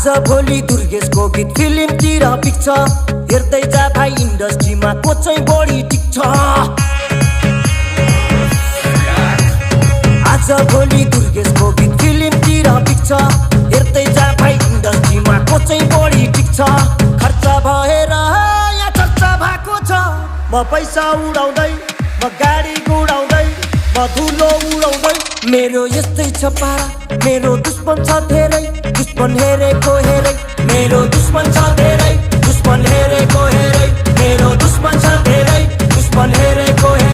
आज भोलि दुर्गेशको गीत फिल्मतिर पिक्छ हेर्दै जा भाइ इन्डस्ट्रीमा को चाहिँ बढी टिक्छ आज भोलि दुर्गेशको गीत फिल्मतिर पिक्छ हेर्दै जा भाइ इन्डस्ट्रीमा को चाहिँ बढी टिक्छ खर्च भएर यहाँ चर्चा भएको छ म पैसा उडाउँदै म गाडी गुडाउँदै म धुलो उडाउँदै मेरो यस्तै छ पारा मेरो दुश्मन छ धेरै दुश्मन हेरेको हेरै मेरो दुश्मन छ धेरै दुश्मन हेरेको हेरै मेरो दुश्मन छ धेरै दुश्मन हेरेको